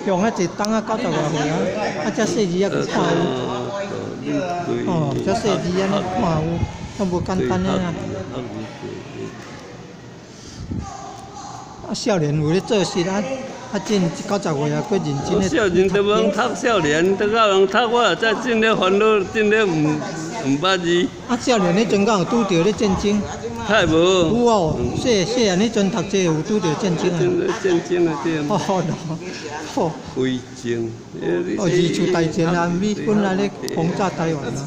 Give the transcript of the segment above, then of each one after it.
用啊一冬啊90外歲啊，啊遮細字啊閣看有，哦，遮細字按呢看有，都無簡單的啊。啊，少年有咧做事啊，啊進90歲啊，閣認真咧。少年都無讀少年，都夠人讀，我也才進咧煩惱，進咧毋捌字。啊，少年彼陣敢有拄著咧戰爭？太無。有哦，細細漢彼陣讀冊有拄著戰爭啊。戰爭啊對。哦，吼。非戰。哦，二次大戰啊，美軍啊咧轟炸台灣啊。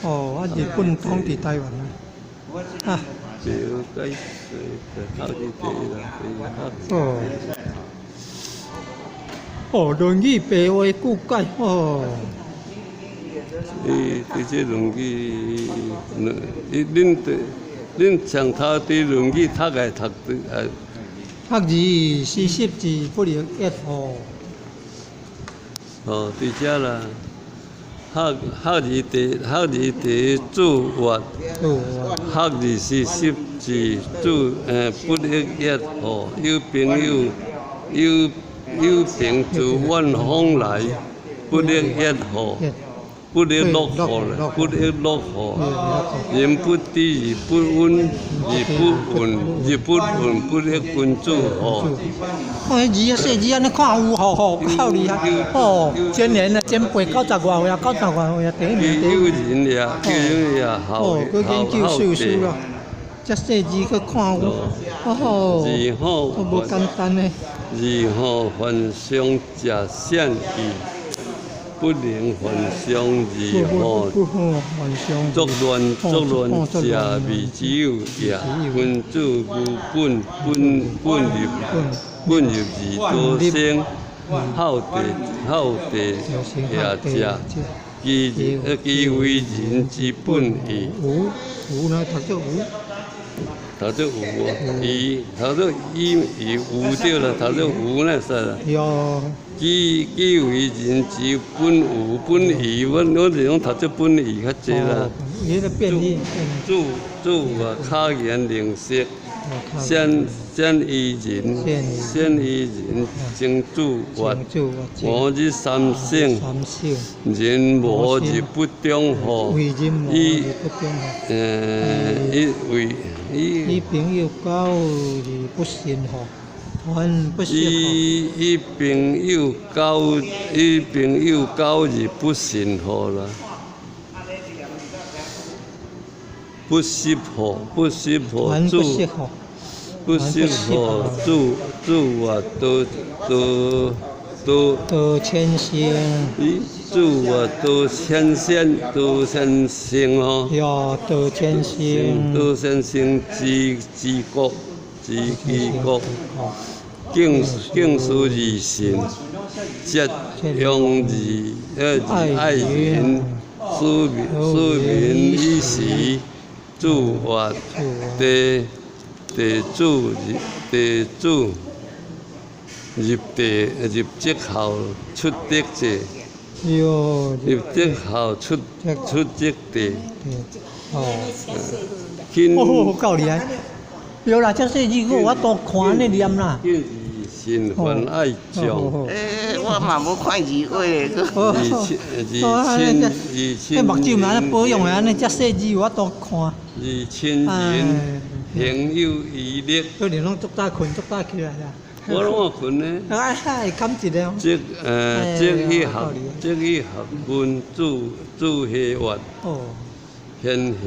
哦，啊日本統治台灣啊。啊。哦。哦，《論語》白話句解哦。伊佇這《論語》，伊恁恁上頭佇《論語》讀來讀去。學而時習之，不亦說乎？哦，佇遮啦。學學而第學而第子曰，學而時習之，子不亦說乎？有朋友有有朋自遠方來，不亦說乎？不亦樂乎？不亦樂乎？人不知而不愠，而不愠，而不愠，不亦君子乎？哦，字啊細字按呢看有吼吼，夠厲害哦！真年啊，前輩90外歲啊，90外歲啊，第一名第一名。有人也，有人也好，哦，閣研究碩士啦，遮細字閣看有，哦，都無簡單呢。二號凡上者善矣，不能凡上二號。作亂作亂者未之有也。君子無本本本入本入而多生，好地好地也者，其其為人之本矣。無無呢？讀做無。讀做無啊，伊讀做伊伊無對啦，讀做無那使啦。有。其其為人之本無本義，阮阮是講讀做本義較濟啦。伊個變異。子子啊，巧言令色，鮮鮮於人，鮮於人，曾子曰：吾日三省，人無而不忠乎？以以為以朋友交而不信乎？以以朋友交以朋友交而不信乎啦？不識乎？不識乎？子不識乎？子子曰：多多多多千先。咦，子曰：多先先，多先生吼。哟，多先生。多先生之之國，之其國。敬敬事而信，節用而愛人，使民使民以時。子曰：弟弟子弟子入地入職校出德者，入職校出出職地。哦，哦，夠厲害！對啦，這細字我有法度看呢念啦。信凡愛將。欸，我嘛無看字話咧。二千二千二千。彼目睭嘛按呢保養的，按呢遮細字有法度看。二千人，朋友以力。可能攏足早睏，足早起來啦。我攏有睏呢。啊，會坎一個。即即以學，即以學文子子希曰。哦。賢賢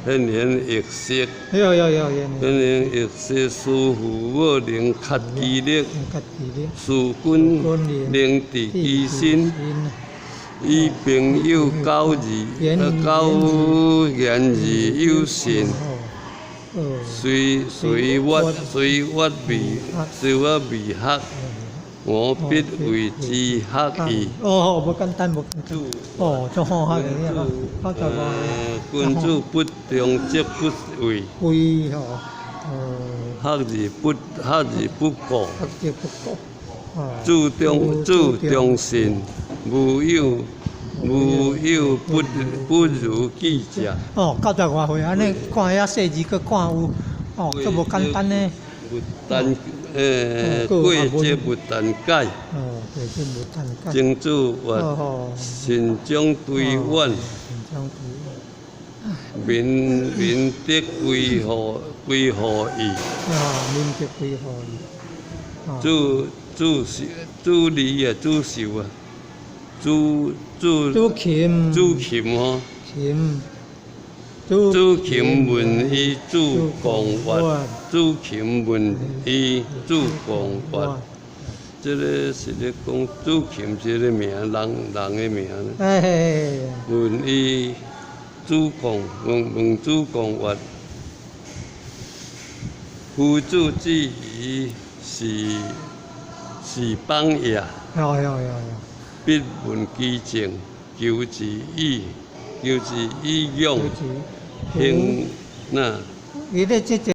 賢賢易色。有有有有。賢賢易色，師父母能克其力。事君能治其身。以朋友交而交言而有信。雖雖曰雖曰未雖曰未學，吾必為之學矣。哦，無簡單，無簡單。哦，足好學的，你啊，君子不重則不為。為吼，學而不學而不固。學而不固。子中子中信，無有無有不不如己者。哦，90外歲按呢看遐細字，閣看有，哦，足無簡單呢。有單過節勿但解，哦，過節勿但解。曾子曰，慎終追遠，明明德歸乎歸乎義。啊，明德歸乎義。主主壽主禮啊，主壽啊，主主主琴。主琴吼。琴。主琴問伊主公曰，主琴問伊主公曰，這个是咧講主琴這个名，人人的名。問伊主公，問問主公曰：夫子之儀是是邦也。必問其政，求之以求之以勇。行那。伊咧這。